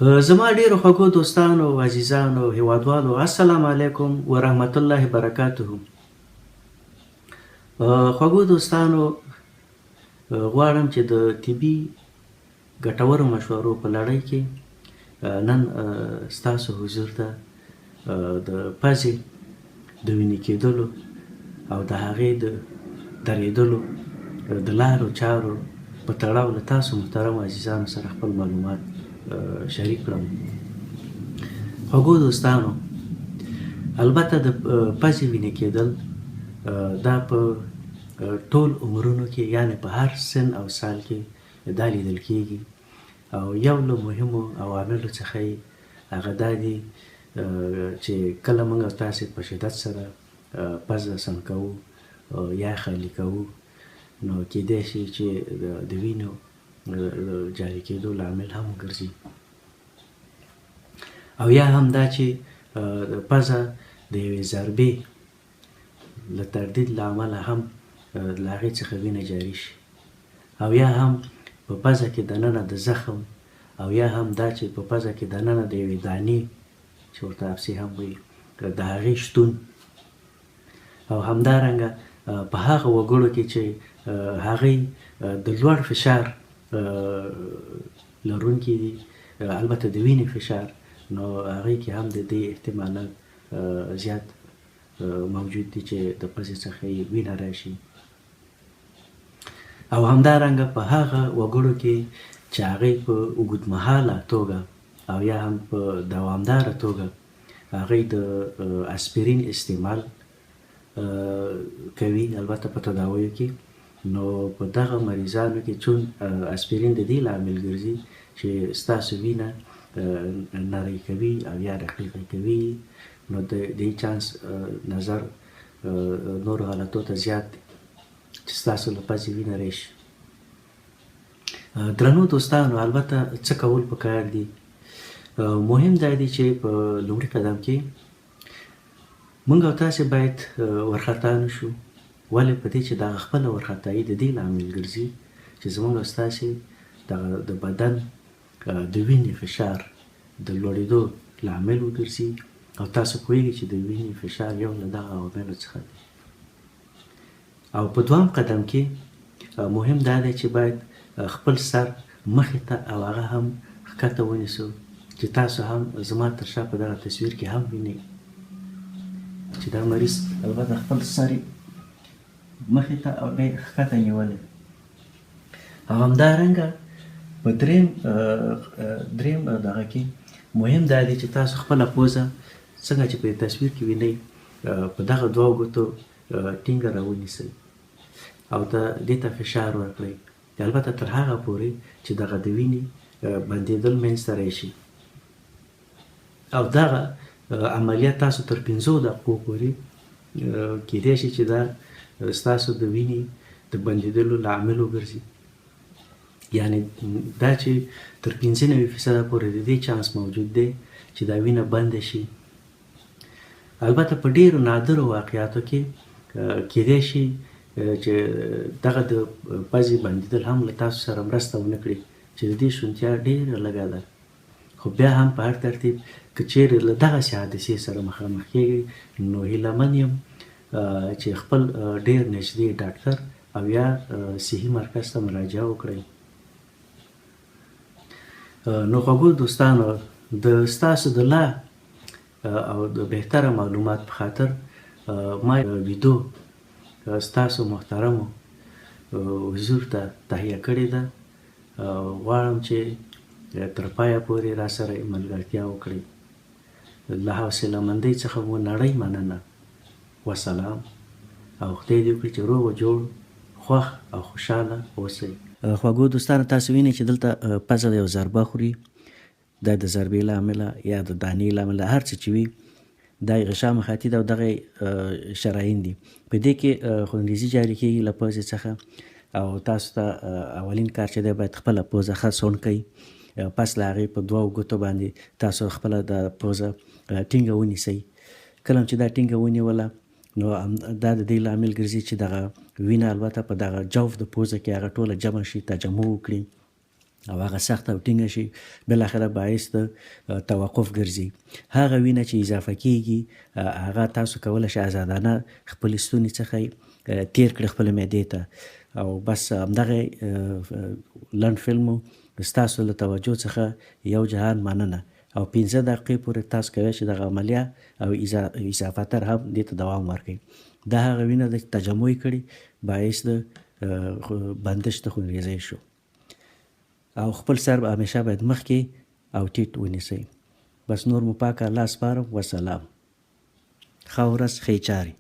زما ډیرو خوږو دوستانو، عزیزانو، هیوادوالو السلام علیکم ورحمت الله برکاته. خوږو دوستانو، غواړم چې د طبي ګټورو مشورو په لړۍ کې نن ستاسو حضور ته د پزې د وینې کېدلو او د هغې د درېدلو د لارو چارو په تړاو له تاسو محترمو عزیزانو سره خپل معلومات شریک کړم. خوږو دوستانو، البته د پزې وینې کېدل دا په ټول عمرونو کې، یعنې په هر سن او سال کې دا لیدل کېږي، او یو له مهمو عواملو څخه یې هغه دا دي چې کله موږ او تاسې په شدت سره پزه سم کوو یا خالي کوو، نو کېدای شي چې د وینو جاري کېدو لامل هم وګرځي، او یا هم دا چې پزه د یوې ضربې له تردید له امله هم له هغې څخه وینه جاري شي، او یا هم په پزه کې دننه د زخم، او یا هم دا چې په پزه کې دننه د یوې دانې چې ورته افسي هم وایي د هغې شتون، او همدارنګه په هغه وګړو کې چې هغوی د لوړ فشار لرونکي دي، البته د وینې فشار، نو هغوی کې هم د دې احتمالات زیات موجود دي چې د پزې څخه یې وینه راشي. او همدارنګه په هغه وګړو کې چې هغوی په اوږدمهاله توګه او یا هم په دوامداره توګه هغوی د اسپرین استعمال کوي، البته په تداویو کې، نو په دغه مریضانو کې چون اسپرین د دې لامل ګرځي چې ستاسو وینه نری کوي او یا رقیقه کوي، نو د دې چانس نظر نورو حالتو ته زیات دی چې ستاسو له پزې وینه راشي. درنو دوستانو، البته څه کول پکار دي؟ مهم دا دي چې په لومړي قدم کې موږ او تاسې باید ورخطا نه شو. ولې؟ په دې چې دغه خپله ورخطایي د دې لامل ګرځي چې زموږ او ستاسې دغه د بدن د وینې فشار د لوړېدو لامل وګرځي، او تاسو پوهېږئ چې د وینې فشار یو له دغه عواملو څخه دی. او په دوهم قدم کې مهم دا دی چې باید خپل سر مخې ته او هغه هم ښکته ونیسو، چې تاسو هم زما تر شا په دغه تصویر کې هم وینئ چې دا مریض البته خپل سر مخې ته او بیا ښکته نیولی. او همدارنګه په دریم دغه کې مهم دا دی چې تاسو خپله پوزه څنګه چې په تصویر کې وینئ په دغه دوو ګوتو ټینګه راونیسئ او ته دې ته فشار ورکړئ، البته تر هغه پورې چې دغه د وینې بندېدل منځته راشي. او دغه عملیه تاسو تر 5 دقیقو پورې کېدای شي چې دا ستاسو د وینې د بندېدلو لامل وګرځي. یعنې دا چې تر 95% پورې د دې چانس موجود دی چې دا وینه بنده شي. البته په ډېرو نادرو واقعاتو کې کېدای شي چې دغه د پزې بندېدل هم له تاسو سره مرسته ونه کړي، چې د دې شونتیا ډېره لږه ده. خو بیا هم په هر ترتیب که چیرې له دغسې حادثې سره مخامخ کېږئ، نو هیله من یم چې خپل ډېر نږدې ډاکتر او یا صحي مرکز ته مراجعه وکړئ. نو خوږو دوستانو، د ستاسو د لا او د بهتره معلومات په خاطر ما ویدو ستاسو محترمو حضور ته تهیه کړې ده. غواړم چې تر پایه پورې را سره ملګرتیا وکړئ. له حوصله مندۍ څخه مو نړۍ مننه. وسلام، او خدای دې وکړي چې روغ جوړ، خوښ او خوشحاله اوسئ. خوږو دوستانو، تاسو وینئ چې دلته پزه یو ضربه خوري، دا د ضربې له امله یا د دانې له امله هر څه چې وي، دا یې غشا مخاطي ده او دغه شرايین دي. په دې کې خونریزي جاري کېږي له پوزې څخه، او تاسو ته اولین کار چې دی باید خپله پوزه ښه سوڼ کړئ. پس له هغې په دوو ګوتو باندې تاسو خپله د پوزه ټینګه ونیسئ. کله چې دا ټینګه ونیوله، نو دا د دې لامل ګرځي چې دغه وینه البته په دغه جوف د پوزه کې هغه ټوله جمع شي، تجمع وکړي. او هغه سخته او ټینګه شي، بالاخره باعث د توقف ګرځي. هغه وینه چې اضافه کیږي هغه تاسو کولی شئ ازادانه خپلې ستوني څخه تیر کړئ خپلې معدې ته. او بس همدغه لنډ فلم و. ستاسو له توجه څخه یو جهان مننه. او 5 دقیقې پورې تاسو کولی شئ دغه عملیه او اضافه تر هم دې ته دوام ورکړئ. دا هغه وینه ده چې تجمع یې کړي، باعث د بندش د خونریزۍ شو. او خپل سر به همیشه باید مخکې او ټیټ ونیسئ. بس نور مو پاک الله سپارم. وسلام. ښه ورځ، ښې چارې.